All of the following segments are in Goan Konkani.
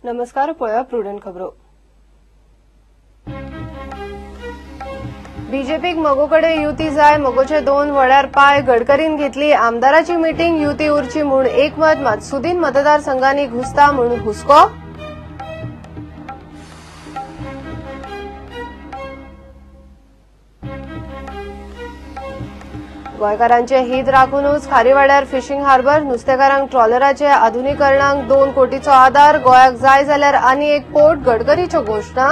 नमस्कार, पळया प्रुडंट खबरो. बीजेपीक मगोकडे युती जाय, मगोचे दोन वड्यार पाय, गडकरीन घेतली आमदाराची मिटिंग, युती उरची म्हूण एकमत, मात सुदीन मतदारसंघांनी घुसता म्हूण हुस्को. गोंयकारांचे हित राखूनच खारीवाड्यार फिशिंग हार्बर, नुस्तेकारांक ट्रॉलराचे आधुनिकरणाक 2 कोटीचो आदार, गोंयाक जाय जाल्यार आनी एक पोर्ट, गडकरीच्यो घोशणा.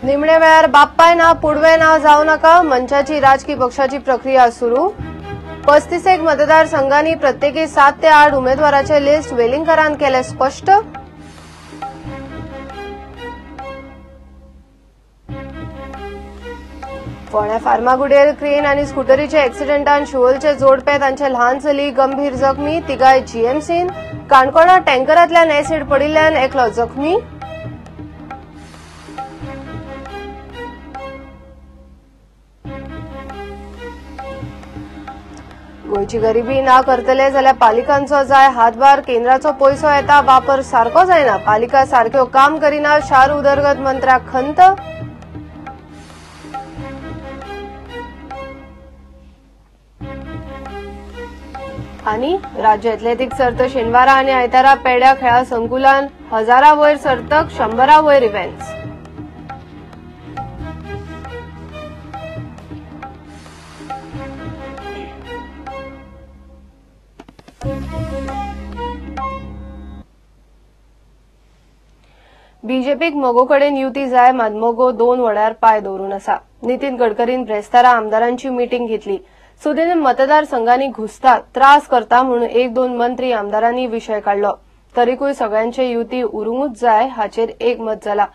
निमणे वेळार बाप्पाय ना पुडवे ना जावं नाका, मंचाची राजकी पक्षाची प्रक्रिया सुरू. 35 मतदारसंघांनी प्रत्येकी 7 ते 8 उमेदवाराचे लिस्ट वेलिंगकारान केले स्पष्ट. फोंड्या फार्मागुडेर क्रेन आनी स्कुटरीच्या एक्सिडेंटान शिवोलचे जोडपे तांचे ल्हान चली गंभीर जखमी, तिगाय जीएमसीन. काणकोणा टँकरांतल्यान एसिड पडिल्ल्यान एकलो जखमी. गोंयची गरिबी ना करतले जाल्यार पालिकांचो जाय हातभार, केंद्राचो पयसो येता, वापर सारको जायना, पालिका सारक्यो काम करिना, शार उदरगत मंत्र्याक खंत. आनी राज्य एथलेटिक्स सर्त शेनवारा आनी आयतारा पेड्या खेळा संकुलान 1000 वयर सर्तक, 100 वयर इव्हेंट्स. बीजेपीक मगो कडेन युती जाय, मात मगो 2 वड्यार पाय दवरून आसा. नितीन गडकरीन ब्रेस्तारा आमदारांची मिटिंग घेतली. सुदीन मतदारसंघांनी घुसता, त्रास करता म्हूण 1-2 मंत्री आमदारांनी विशय काडलो. तरीकूय सगळ्यांचे युती उरूंकूच जाय हाचेर एकमत जाला.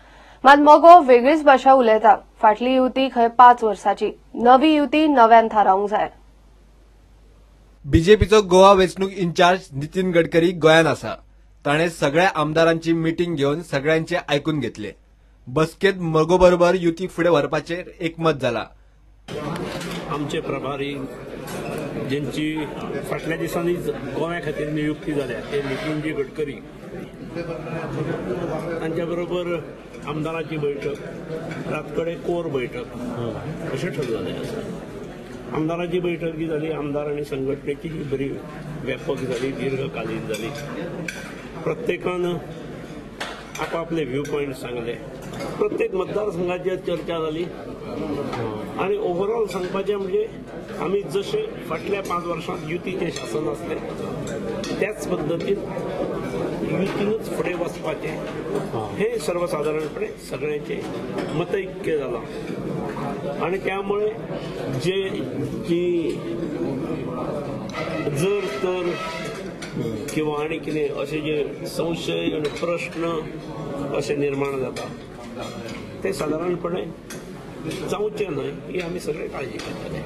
मात मगो वेगळीच भाशा उलयता. फाटली युती खंय 5 वर्साची, नवी युती नव्यान थारावंक जाय. बीजेपीचो गोवा वेंचणूक इन्चार्ज नितीन गडकरी गोंयांत आसा. ताणें सगळ्या आमदारांची मिटिंग घेवन सगळ्यांचे आयकून घेतले. बसकेंत मगो बरोबर युती फुडें व्हरपाचेर एकमत जाला. आमचे प्रभारी ज्यांची फाटल्या दिसांनीच गोंया खातीर नियुक्ती जाल्या ते नितीनजी गडकरी तांच्या बरोबर आमदाराची बैठक, रातकडे कोर बैठक अशें ठरलेलें आसा. आमदाराची बैठक जी जाली, आमदार आनी संघटनेची ही बरी व्यापक जाली, दीर्घकालीन जाली. प्रत्येकान आपापले व्यू पॉयंट सांगले, प्रत्येक मतदारसंघाचेर चर्चा जाली आनी ओवरऑल सांगपाचें म्हणजे आमी जशे फाटल्या 5 वर्सांत युतीचें शासन आसलें त्याच पद्दतीन युतीनूच फुडें वचपाचें हें सर्वसादारणपणे सगळ्यांचें मतैक्य जालां. आनी त्यामुळे जे जी जर तर किंवा आनी कितें अशे जे संशय आनी प्रश्न अशे निर्माण जाता ते सादारणपणे जावचे न्हय ही आमी सगळे काळजी घेतले.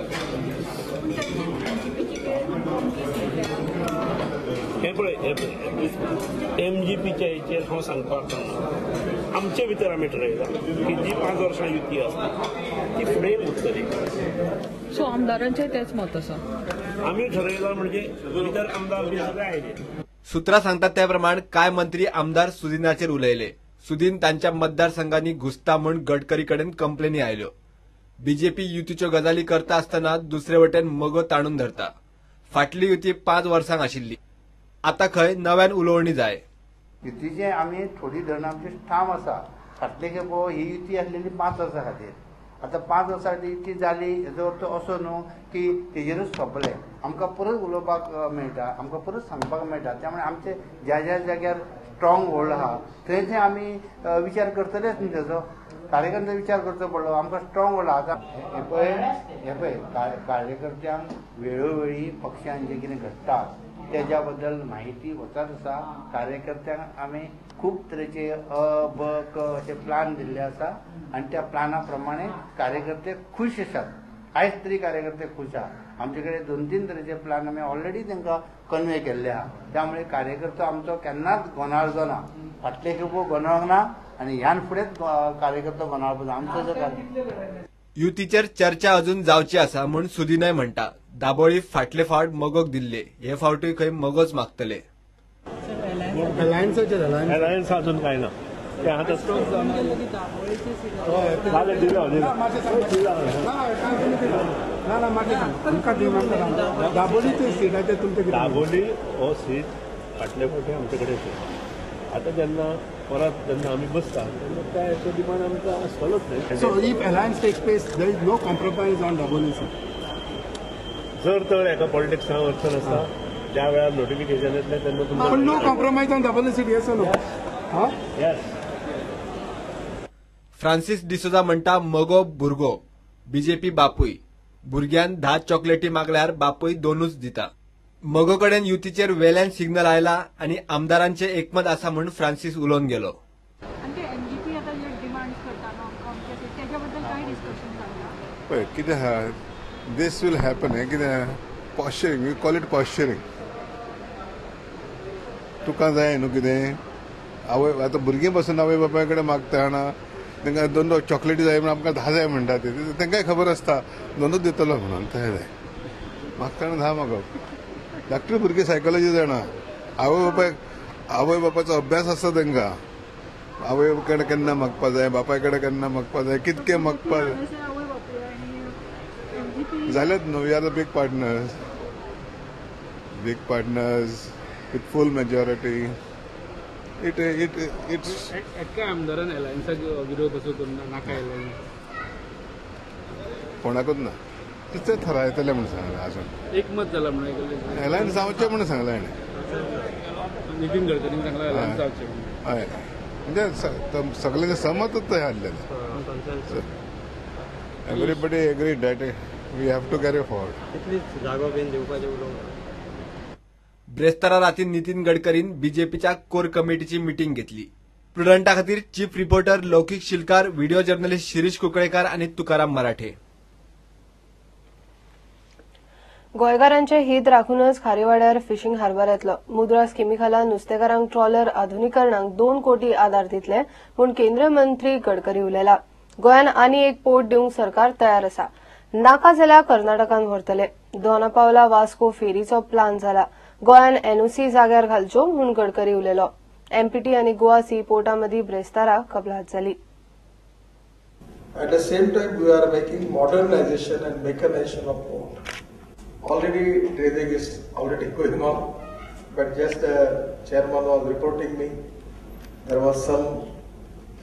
हे पळय, हे पळय, एमजीपीच्या हेचेर हांव सांगपाक ना. आमचे भितर आमी ठरयलां की जी 5 वर्सां युती आसता ती फुडें उरतली. सो आमदारांचें तेच मत आसा. आमी ठरयलां म्हणजे भितर आमदार बी सगळे आयले. सुत्रां सांगतात त्या प्रमाण कांय मंत्री आमदार सुदिनाचेर उलयले. सुदीन तांच्या मतदारसंघांनी घुसता म्हूण गडकरी कडेन कंप्लेनी आयल्यो. बीजेपी युतीच्यो गजाली करता आसतना दुसरे वटेन मगो ताणून धरता. फाटली युती 5 वर्सांक आशिल्ली, आतां खंय नव्यान उलोवणी जाय. युतीचे आमी थोडी धरणां आमची ठाम आसा. फाटले खेपो ही युती आसलेली 5 वर्सां खातीर. आतां 5 वर्सां खातीर युती जाली हेजो अर्थ असो न्हू की तेजेरूच सोंपलें. आमकां परत उलोवपाक मेळटा, आमकां परत सांगपाक मेळटा. त्यामुळे आमचे ज्या ज्या जाग्यार स्ट्रॉंग होल्ड आहा थंय थंय आमी विचार करतलेच न्हू. तेजो कार्यकर्त्यांचो विचार करचो पडलो. आमकां स्ट्रॉंग होल्ड आहा. आतां हे पळय कार्यकर्त्यांक वेळोवेळी पक्षान जें कितें घडटा तेज्या बद्दल म्हायती वचत आसा. कार्यकर्त्यांक आमी खूब तरेचे अ ब क अशे प्लान दिल्ले आसा आनी त्या प्लाना प्रमाणे कार्यकर्ते खूश आसात. आयज तरी कार्यकर्ते खूश आहा. आमचे कडेन 2-3 तरेचे प्लान आमी ऑलरेडी तांकां कन्वे केल्ले आहा. त्यामुळे कार्यकर्तो आमचो केन्नाच गोंदळचो ना. फाटले खेपो गोंदळोंक ना आनी ह्यान फुडेंच कार्यकर्तो गोंदळपाचो आमचो जो युतीचेर चर्चा अजून जावची आसा म्हूण सुदिनय म्हणटा. दाबोळी फाटले फावट मगोक दिल्ले, हे फावटूय खंय मगोच मागतले. अलायन्स अजून काय ना, ते आतां दाबोली हो सीट फाटले फावटी आमचे कडेन. आतां जेन्ना परत जेन्ना आमी बसता तेन्ना त्या हेचो डिमांड आमकां आसतलोच न्ही. So if alliance takes place there is no compromise on Dabolim seat. जर तर एका पॉलिटिक्सां वचून आसता ज्या वेळार नोटिफिकेशन येतलें तेन्ना तुमकां no compromise on Dabolim seat. Yes no? Yes. Francis D'Souza म्हणटा मगो भुरगो, बीजेपी बापूय. भुरग्यान 10 चॉकलेटी मागल्यार बापूय 2च दिता. मगो कडेन युतीचेर वेल्यान सिग्नल आयला आनी आमदारांचे एकमत आसा म्हूण फ्रांसीस उलोवन गेलो. पळय कितें आहा, this will happen. हें कितें posturing, we call it posturing. तुका जाय न्हू कितें, आवय आतां भुरगीं पासून आवय बापाय कडेन मागता जाणा, तांकां 2 चॉकलेटी जाय म्हणून आमकां 10 जाय म्हणटा ते, तांकांय खबर आसता 2 दितलो म्हणून. तशें जाय मागतना 10 मागप. धाकटी भुरगीं सायकोलॉजी जाणा, आवय बापायचो अभ्यास आसता तांकां. आवय कडेन केन्ना मागपा जाय, बापाय कडेन केन्ना मागपा जाय, कितके मागपा जाय. जाल्यात न्हू, we are the big partners, big partners with full majority. It it it's एका आमदारान अलायन्साक विरोध असो करून नाका अलायन्स कोणाकूच ना, तिचे थारायतले म्हूण सांगलें. अजून एकमत जाला म्हणून अलायन्स जावचें म्हणून सांगलें हाणें, नितीन गडकरीन सांगलां अलायन्स जावचें. हय, म्हणजे सगळ्यांचें सहमतच तशें आसलें. Everybody agree that we have to carry forward. कितलीच जागो बीन दिवपाचें उलोवंक. ब्रेस्तारा राती नितीन गडकरीन बीजेपीच्या कोर कमिटीची मिटींग घेतली. प्रुडंटा खातीर chief reporter Laukik Shilkar, video journalist Shirish Kunkalekar आनी तुकाराम मराठे. गोंयकारांचे हित राखूनच खारीवाड्यार फिशींग हार्बर येतलो. मुद्रा स्किमी खाला नुस्तेकारांक ट्रॉलर आधुनिकरणाक 2 कोटी आदार दितले म्हूण केंद्रीय मंत्री गडकरी उलयला. गोंयान आनी एक पोर्ट दिवंक सरकार तयार आसा, नाका जाल्यार कर्नाटकान व्हरतले. दोनापावला वास्को फेरीचो प्लान जाला. गोंयान एनओसी जाग्यार घालच्यो म्हूण गडकरी उलयलो. एमपीटी आनी गोवा सी पोर्टा मदीं ब्रेस्तारा कबलात जाली. At the same time, we are making modernization and mechanization of port. Already dredging is already going on, but just the chairman was reporting me there was some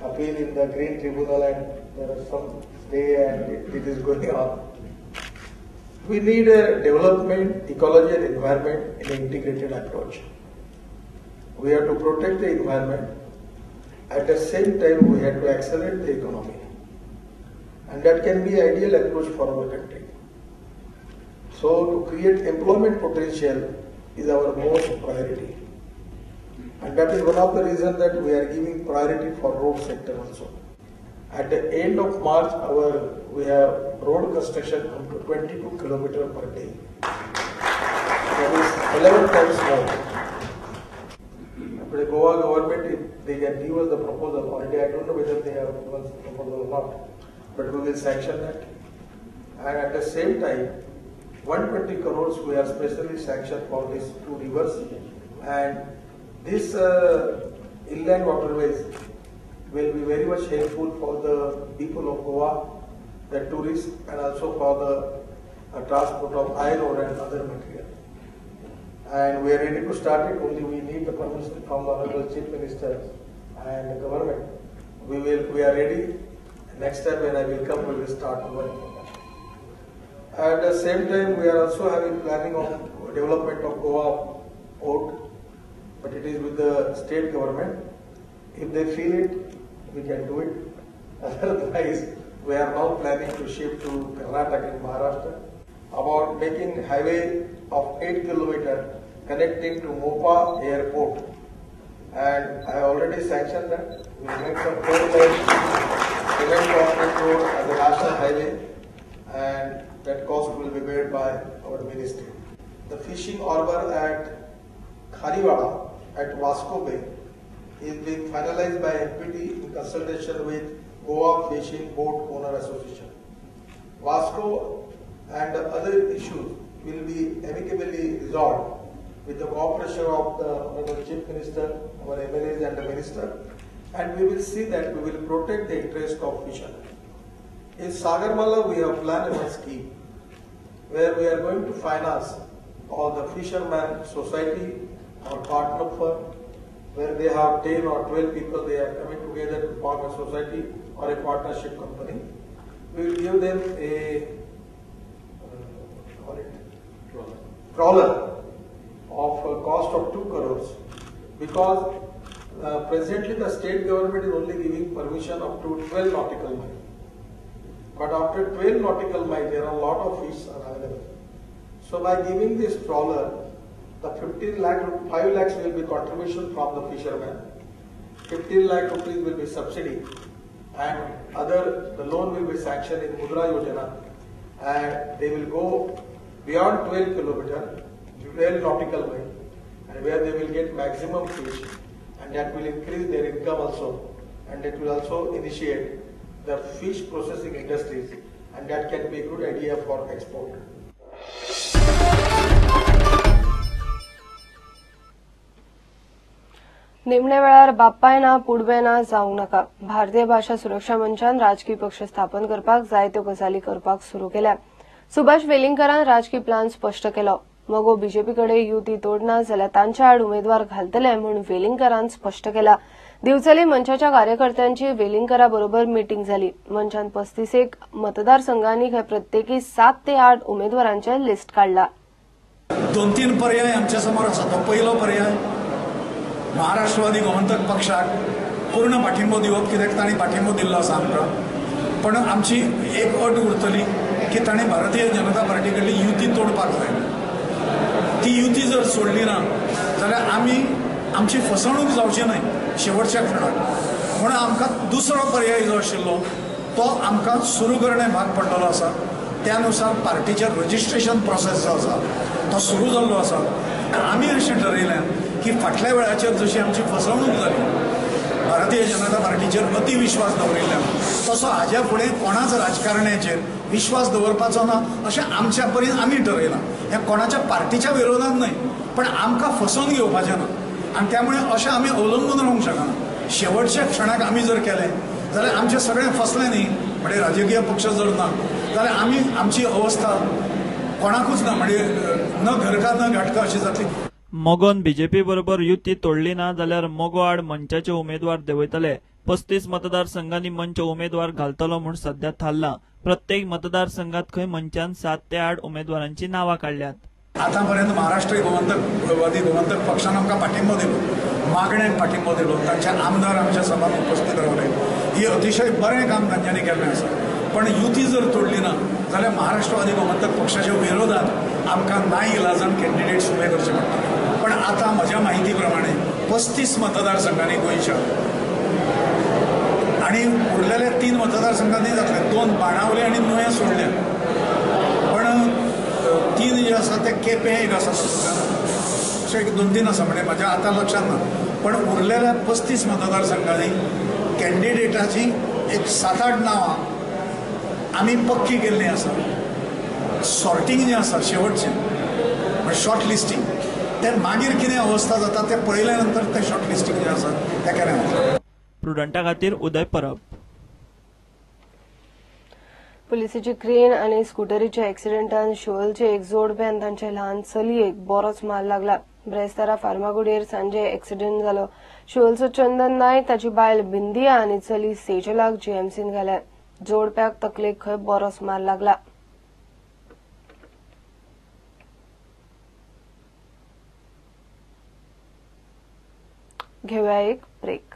appeal in the Green Tribunal and there was some stay and it is going on. We need a development, ecology and environment in an integrated approach. We have to protect the environment. At the same time, we have to accelerate the economy. And that can be ideal approach for our country. So to create employment potential is our most priority. And that is one of the reasons that we are giving priority for road sector also. At the end of March, we have road construction up to 22 kilometers per day. That is 11 times more. But the Goa government, if they can give us the proposal already, I don't know whether they have given us the proposal or not, but we will sanction that. And at the same time, 120 crores we are specially sanctioned for these 2 rivers, and this inland waterways will be very much helpful for the people of Goa, the tourists, and also for the transport of iron ore and other material. And we are ready to start it, only we need the permission from the Honorable Chief Minister and the government. We are ready. Next time when I will come, we will start working on that. At the same time, we are also having planning of development of Goa port, but it is with the state government. If they feel it, we can do it. Otherwise, we are now planning to shift to Karnataka and Maharashtra about making highway of 8 kilometers connecting to Mopa Airport. And I already sanctioned that. We make some 4-lane cement concrete road as a national highway, and that cost will be paid by our ministry. The fishing harbour at Khariwada at Vasco Bay is being finalized by MPT in consultation with Goa Fishing Boat Owner Association. Vasco and other issues will be amicably resolved with the cooperation of the Honorable Chief Minister, our MLAs and the Minister, and we will see that we will protect the interest of fishermen. In Sagarmala, we have planned one scheme where we are going to finance all the fishermen society or partner firm, where they have 10 or 12 people, they are coming together to form a society or a partnership company. We will give them a trawler of a cost of 2 crores, because presently the state government is only giving permission up to 12 nautical miles. But after 12 nautical miles, there are a lot of fish are available. So by giving this trawler, the 15 lakh, 5 lakhs will be contribution from the fishermen, 15 lakh rupees will be subsidy, and other the loan will be sanctioned in Mudra Yojana, and they will go beyond 12 kilometer, 12 nautical mile, and where they will get maximum fish, and that will increase their income also, and it will also initiate the fish processing industries, and that can be a good idea for export. निमणे वेळार बापाय ना पुडवे ना जावंक नाका. भारतीय भाशा सुरक्षा मंचान राजकी पक्ष स्थापन करपाक जायत्यो गजाली करपाक सुरू केल्या. सुभाष वेलिंगकरान राजकी प्लान स्पश्ट केलो. मगो बीजेपी कडेन युती तोडना जाल्यार तांच्या आड उमेदवार घालतले म्हूण वेलिंगकरान स्पश्ट केला. दिवचली मंचाच्या कार्यकर्त्यांची वेलिंगकरा बरोबर मिटींग जाली. मंचान 35 मतदारसंघांनी खंय प्रत्येकी 7 ते 8 उमेदवारांचे लिस्ट काडला. 2-3 पर्याय आमच्या समोर आसा. तो पयलो पर्याय महाराष्ट्रवादी गोमंतक पक्षाक पूर्ण पाठिंबो दिवप, कित्याक तांणी पाठिंबो दिल्लो आसा आमकां. पण आमची एक अट उरतली की तांणी भारतीय जनता पार्टी कडली युती तोडपाक जाय. ती युती जर सोडली ना जाल्यार आमी आमची फसवणूक जावची न्हय शेवटच्या खिणाक. म्हणून आमकां दुसरो पर्याय जो आशिल्लो तो आमकां सुरू करणें भाग पडलेलो आसा. त्यानुसार पार्टीचें रजिस्ट्रेशन प्रोसेस जो आसा तो सुरू जाल्लो आसा. आमी अशें ठरयलें की फाटल्या वेळाचेर जशी आमची फसवणूक जाली भारतीय जनता पार्टीचेर अतिविश्वास दवरिल्ल्यान, तसो हाज्या फुडें कोणाच राजकारण्याचेर विश्वास दवरपाचो ना अशें आमच्या परीन आमी ठरयलां. हें कोणाच्या पार्टीच्या विरोधात न्हय, पण आमकां फसोवन घेवपाचें ना आनी त्यामुळे अशें आमी अवलंबून रावंक शकना. शेवटच्या क्षणाक आमी जर केलें जाल्यार आमचें सगळें फसलें न्ही, म्हणजे राजकीय पक्ष जर ना जाल्यार आमी आमची अवस्था कोणाकूच ना, म्हणजे न घरका न घाटका अशी जातली. मगोन बीजेपी बरोबर युती तोडली ना जाल्यार मगो आड मंचाचे उमेदवार देंवयतले. 35 मतदारसंघांनी मंच उमेदवार घालतलो म्हूण सध्या थारलां. प्रत्येक मतदारसंघात खंय मंचान 7 ते 8 उमेदवारांची नांवां काडल्यात. आतापर्यंत महाराष्ट्र गोमंतकवादी गोमंतक पक्षान आमकां पाठिंबो दिलो, मागण्याक पाठिंबो दिलो, तांचे आमदार आमच्या सभान उपस्थित रावले. ही अतिशय बरें काम तांच्यांनी केल्लें आसा. पण युती जर तोडली ना जाल्यार महाराष्ट्रवादी गोमंतक पक्षाच्या विरोधात आमकां ना इलाजान कॅन्डिडेट्स उबे करचे पडटले. पण आतां म्हज्या म्हायती प्रमाणे 35 मतदारसंघांनी गोंयच्या आनी उरलेल्या 3 मतदारसंघांनी जातले, 2 बाणावले आनी नुवें सोडल्या, पण 3 जे आसा ते केपें एक आसा, अशें एक 2-3 आसा, म्हणजे म्हज्या आतां लक्षांत ना. पण उरलेल्या 35 मतदारसंघांनी कॅन्डिडेटाची एक 7-8 नांवां आमी पक्की केल्लीं आसा. सॉर्टिंग जें आसा शेवटचें म्हणजे शॉर्ट लिस्टींग, ते मागीर कितें अवस्था जाता तें पळयल्या नंतर तें शॉर्ट लिस्टींग जें आसा तें केलें वतलें. प्रुडंटा खातीर उदय परब. पुलिसेची क्रेन आनी स्कुटरीच्या एक्सिडेंटान शिवलचे एक जोडपें आनी तांचे ल्हान चलयेक बरोच माल लागला. ब्रेस्तारा फार्मागुडयेर सांजे एक्सिडेंट जालो. शिवलचो चंदन नायक, ताची बायल बिंदिया आनी चली सेजलाक जीएमसीन घाल्या. जोडप्याक तकलेक खंय बरोच मार लागला. घेवया एक ब्रेक.